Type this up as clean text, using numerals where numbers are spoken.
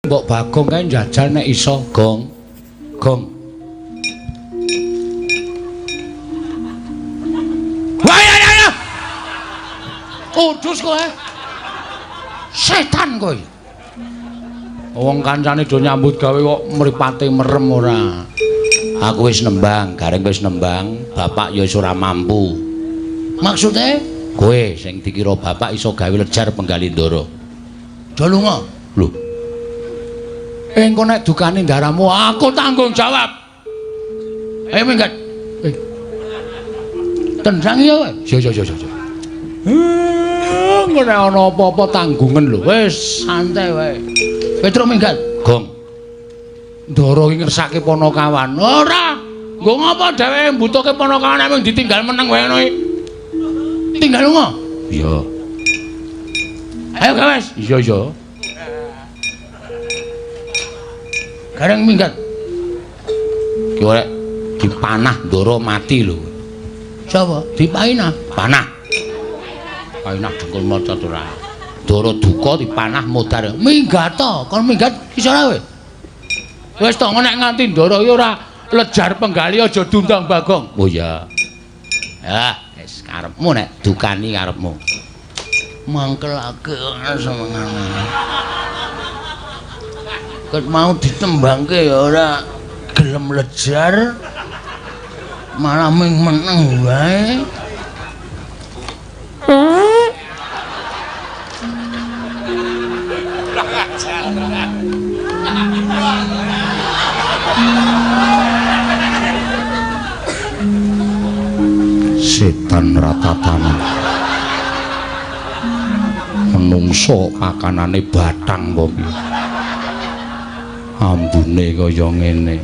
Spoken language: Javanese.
Mbok Bagong kae njajal nek iso, Gong. Gong. Wah ya ya ya. Kudus kowe. Setan kowe. Wong kancane do nyambut gawe kok mripate merem ora. Aku wis nembang, gareng wis nembang, bapak ya wis ora mampu. Maksude kowe sing dikira bapak iso gawe lejar penggali Ndara. Do lunga. Lho. Engko nek dukane ndaramu aku tanggung jawab. Ayo minggat. Tendang ya kowe. Yo yo yo yo. Engko nek ana apa-apa tanggungan lho. Wis santai wae. Petruk minggat. Gong. Ndara iki ngersake Panakawan. Ora. Nggo ngapa dheweke mbutuhke Panakawan nek mung ditinggal meneng wae ngono iki. Tinggal lunga. Iya. Ayo gawes. Iya iya. Gareng minggat. Ki ora dipanah Ndara mati lho. Sapa? Dipainah. Panah. Painah dengkul maca ora. Ndara duka dipanah modar. Minggat to, kon minggat iso ora kowe? Wis to nek nganti Ndara iki ora lejar penggali aja diundang Bagong. Oh iya. Ya, wis karepmu nek dukani karepmu. Mangkelake senengane. Ket mau ditembangke ya ora gelem lejar. Malah ming meneng wae. Setan ratatane. Menungso pakanane bathang apa piye? Ambune kaya ngene.